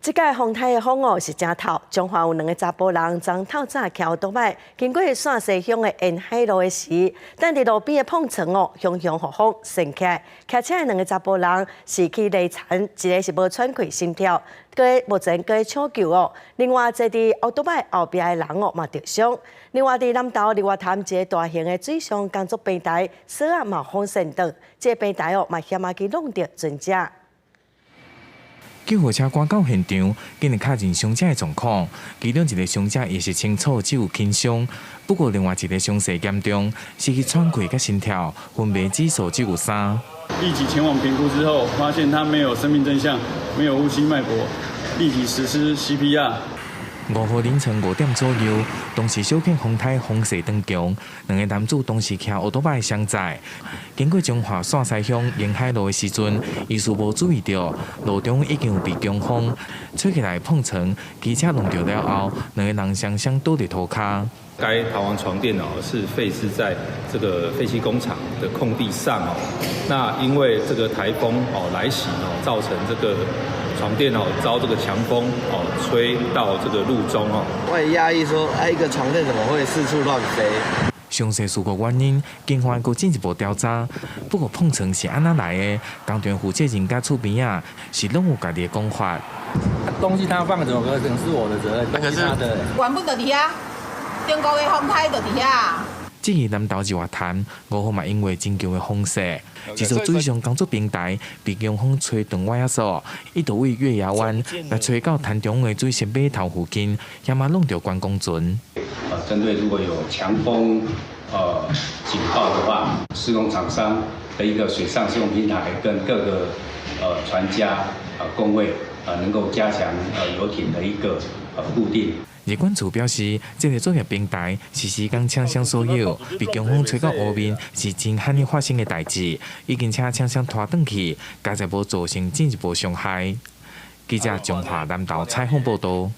這擺風颱的風哦是誠透，彰化有兩个查埔人昨透早騎歐多擺，經過線西鄉的沿海路的時，等佇路邊的碰床哦，雄雄予風掀起來。騎車的兩个查埔人是去犁田，一个是無喘氣心跳，閣目前閣搶救哦。另外坐佇歐多擺後壁的人哦嘛著傷。另外佇南投日月潭一个大型的水上工作平台，索仔嘛予風掀斷，這个平台哦嘛險仔去弄著船隻。救護車趕到現場，竟然確認傷者的狀況。其中一个傷者意識清楚，只有輕傷；不過另外一个傷勢嚴重，失去喘氣佮心跳，昏迷指數只有3。立即前往評估之後，發現他沒有生命徵象，沒有呼吸脈搏，立即實施 CPR。5號凌晨5點左右，當時小片風颱風勢當強，兩个男子當時騎歐多擺相載，經過彰化線西鄉沿海路的時陣，疑似無注意著路中已經有被強風吹起來碰床，機車撞著了後，兩个人雙雙倒佇塗跤。該逃亡床墊哦是廢置在這個廢棄工廠的空地上哦，那因為這個颱風哦來襲哦，造成這個床墊哦遭這個強風哦吹到這個路中哦。我也訝異說，哎，一個床墊怎麼會四處亂飛？詳細事故原因，警方閣進一步調查。不過碰床是按怎來的？工廠負責人佮厝邊仔是攏有家己的講法。東西他放，怎麼可能是我的責任？那個是他的。原本就佇遐，中國的風颱就佇遐。至於南投日月潭5號嘛，因為真強的風勢，一座水上工作平台被強風吹斷瓦仔索，一度位月牙灣來吹到潭中的水上碼頭附近，險仔弄著觀光船。針對如果有強風警報的話，施工廠商的一個水上施工平台跟各個船家工位能夠加強遊艇的一個固定。日管處表示，這个作業平台是時間廠商所有，被強風吹到湖面是真罕見發生的代誌，已經請廠商拖轉去，佳哉無造成進一步傷害。記者彰化南投採訪報道。